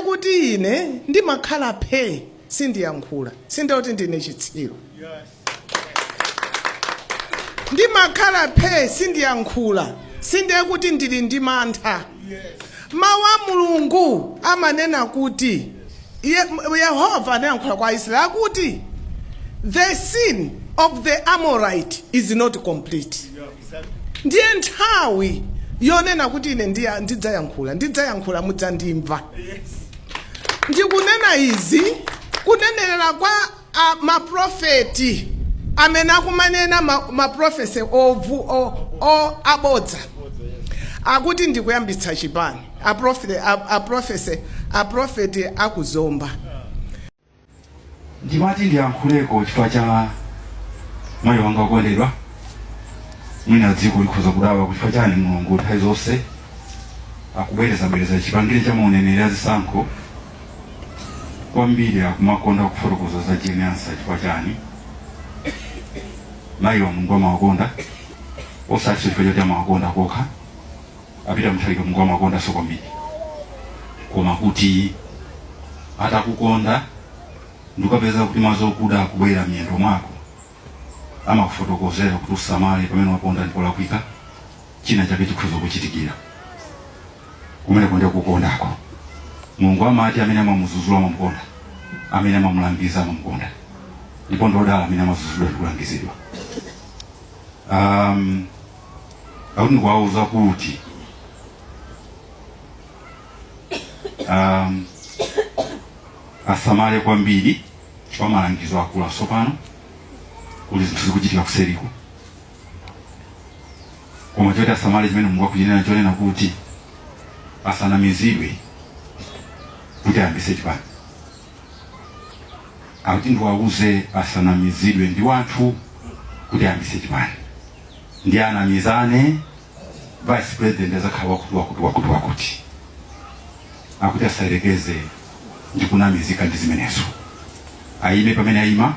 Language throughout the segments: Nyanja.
Chakuti ine ndimakhala phee, sindiyankhula, sindikuti ndine chitsiru. Ndimakhala phee, sindiyankhula, sindiye kuti ndili ndi mantha. Mawu a Mulungu amanena kuti Yehova anayankhula kwa Israeli akuti, "The sin of the Amorite is not complete." Ndiye nthawi yonena kuti ine ndidzayankhula, ndidzayankhula, mudzandimva. Ndikunena izi kunenera kwa maprofeti amene akumanena ma prophecy abodza, akuti ndikuyambitsa chipani. Aprofeti akuzomba. Ndimati ndiyankhuleko chifukwa cha mayi wanga okondedwa. Mwina dziko likhoza kudabwa chifukwa chani Mulungu nthawi zonse akubwerezabwereza chipangire cha mauneneri azisankho kwambiri, akumakonda kufotokoza za Jane Ansah. Chifukwa chani? Mayi wa Mulungu amawakonda, osati chifukwa choti amawakonda kokha. A Peter Mutharika Mulungu amawakondanso kwambiri, koma kuti atakukonda ndikukapeza kuti madzi okuda akubwera miyendo mwako, amakufotokozera kuti usamale, pamene waponda ndipolakwika, china chake chikhoza kuchitikira kumeneko. Ndiye kukondako. Mulungu amati amene amamuzuzula amamukonda, amene amamulangiza amamukonda, ndipo ndodala amene amazuzulidwa ndi kulangizidwa. Akuti ndikuwauza kuti asamale kwambiri chifukwa malangizo akula tsopano, kuli zinthu zikuchitika kuseriko. Koma choti asamale chimene Mulungu akuchinena, chonena kuti asanamizidwe kuti ayambise chipani. Akuti ndiwauze asanamizidwe ndi wanthu kuti ayambise chipani, ndi anamizane vice president azakhala wakuti, wakuti, wakuti, wakuti. Akuti asayerekeze ndi kunamizika ndi zimenezo. Ayime pamene ayima,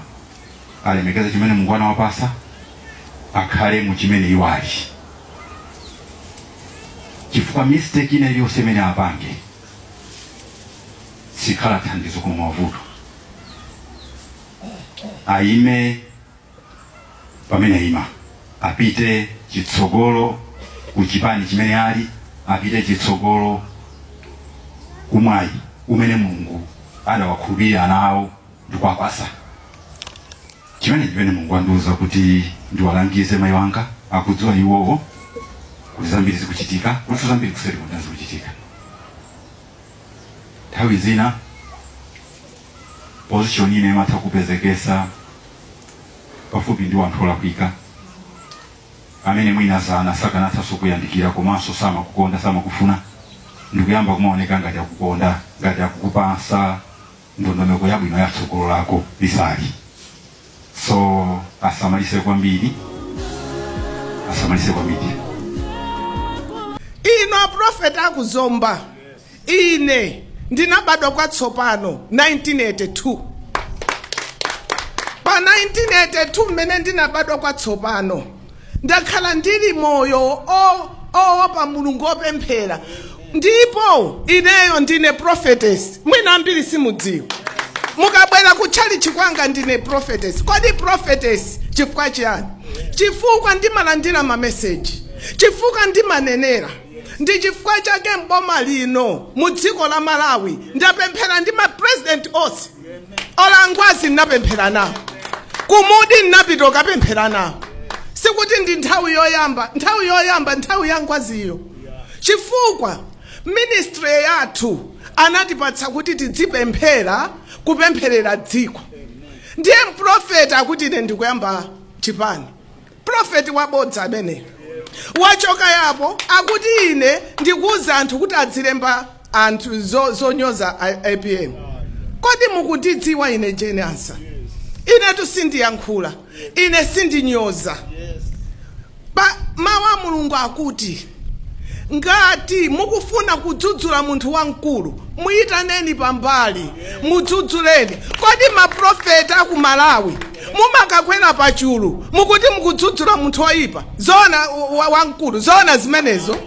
alemekeze chimene Mulungu anawapasa, akhale mu chimene iwo ali, chifukwa mistake ina iliyonse imene apange sikhala thandizo koma mavuto. Ayime pamene ayima, apite chitsogolo ku chipani chimene ali, apite chitsogolo kumwayi umene Mulungu adawakhulupirira nawo ndikuwapasa. Chimene Mulungu andiuza kuti ndiwalangize mayi wanga, akudziwa iwowo kuti zambiri zikuchitika, kulinso zambiri kuseri kuti zikuchitika. Nthawi zina position ine imatha kupezekesa pafupi ndi wanthu olakwika amene mwina zana sakanathanso kuyandikira, komanso samakukonda, samakufuna, ndikuyamba kumaoneka ngati akukonda, ngati akukupasa ndondomeko yabwino ya tsogolo lako lisali. So asamalise kwambiri, asamalise kwambiri. Ino aprofeti akuzomba, ine ndinabadwa kwatsopano 1982. Pa 1982 mmene ndinabadwa kwatsopano, ndakhala ndili moyo oopa Mulungu, opemphera, ndipo ineyo ndine prophetess. Mwina ambiri simudziwa, mukabwera kutchalichi kwanga ndine prophetess. Kodi prophetess chifukwa chiyani? Chifukwa ndimalandira mameseji, chifukwa ndimanenera. Ndi chifukwa chake mboma lino, mu dziko la Malawi, ndapemphera ndi mapresident onse. Olangwazi ndinapemphera nawo, kumudi ndinapita ukapemphera nawo. Sikuti ndi nthawi yoyamba, nthawi yoyamba nthawi ya Ngwaziyo, chifukwa ministry yathu anatipatsa kuti tidzipemphera, kupempherera dziko. Ndiye mprofeti akuti ine ndikuyamba chipani, profeti wabodza ameneyo. Wachoka yapo, akuti ine ndikuuza anthu kuti adzilemba anthu zonyoza APM. Kodi mukundidziwa ine Jane Ansah? Inetu sindiyankhula, ine sindinyoza. Pa mawu a Mulungu akuti ngati mukufuna kudzudzula munthu wamkulu, muyitaneni pambali, mudzudzuleni. Kodi maprofeti aku Malawi mumakakwera pachulu mukuti mukudzudzula munthu oyipa? Zona wamkulu, zona zimenezo?